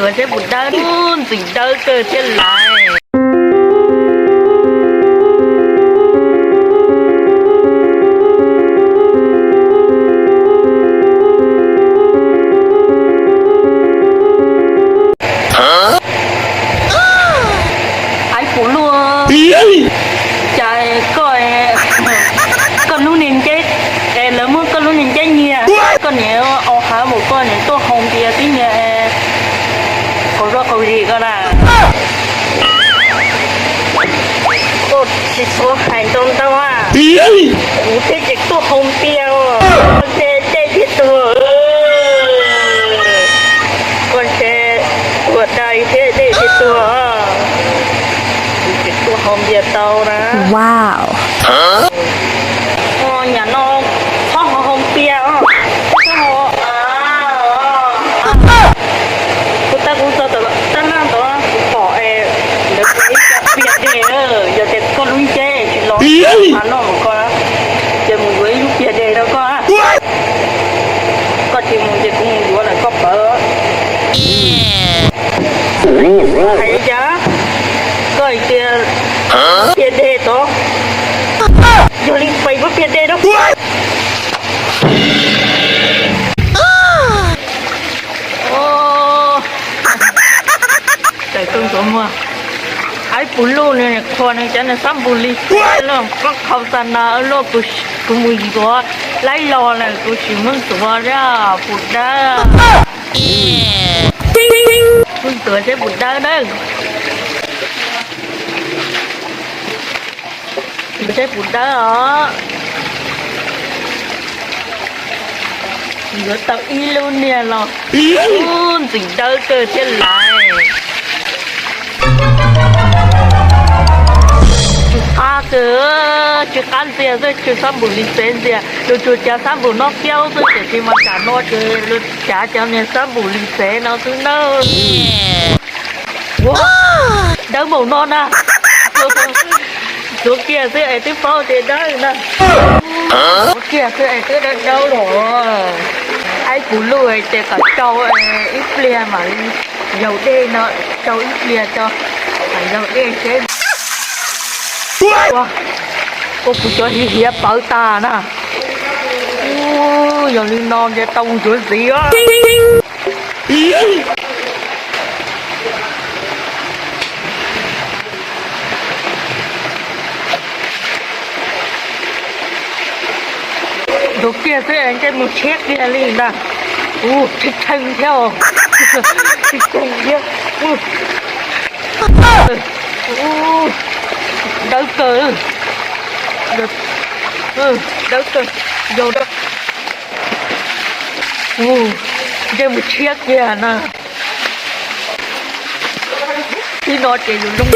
Tuav seb puas dawb, ntxim dawb kawg thiab laiv. Aib puv luj, cas koj, koj lub niag nceb, es lawv muab koj lub niag nceb nyiag, koj niam au hav mus koj niam tuaj hau npias tib niag qaug zog qaug zis ko na. Koj tsis txhob hais ntau ntau a, kuv thiaj tseem tuaj hau npias, koj ntshe dej thiaj tuag, koj ntshe tuag dai thiab dej thiaj tuag, kuv tseem tuaj hau npias tau na. Nyam no txhob ho hau npias os. Kuv tab kuv txog tom tab laj ntawd kuv pom es lawv ua ib co pias deg, yog tias koj lub nceb tsis los hav no mus koj, ces mus yuav ib lub pias deg rau koj. Koj tsis mus ces kuv mus yuav lawm koj pawv. Hais li cas? Koj hais tias pias deg tod, yog li pais yuav pias deg rau. Tawm tuaj ntxuav muag. Aib puv luj, nws qhuas nws cov niag xab npum li xev los, koj qhau xa na luaj, kuv mus yuav laib los lawm kuv tsis muab ntxuav thiab puas dawb. Muab ntxuav seb puas dawb na. Ntxuav seb puas dawb os. Yuav tau ib lub niag los ntxim dawb kawg thiab laiv. Tsw qab kawg, tsw qab ntxiag xwb, tsw xab npum li xev ntxiag, tsuas tsw cov xab npum no kiaub xwb, tiam sis mas tsam no ces lawv cav cov niag xab npum li xev no xwb nawb. Dawb npaum no na. Ntxuav kiag xwb es twb paub tias dawb na. Ntxuav kiag xwb es twb dawb dawb los. Aib puv luj ces kom tsau ib pliag mam li yaug dej no, tsau ib pliag tso, yaug dej seb. Ua, kuv cov hiav hiav pawv tas na. Yog li no ces tau mus yuav ntxiv. Ntxuav kiag xwb es ntsej muag tshiab kiag li ntag. Ua, tshee tshee thiab os. Tshee tshee thiab. Dawb kawg. Dawb kawg. Yog, ntsej muag tshiab kiag na. Tib no ces yus zoo.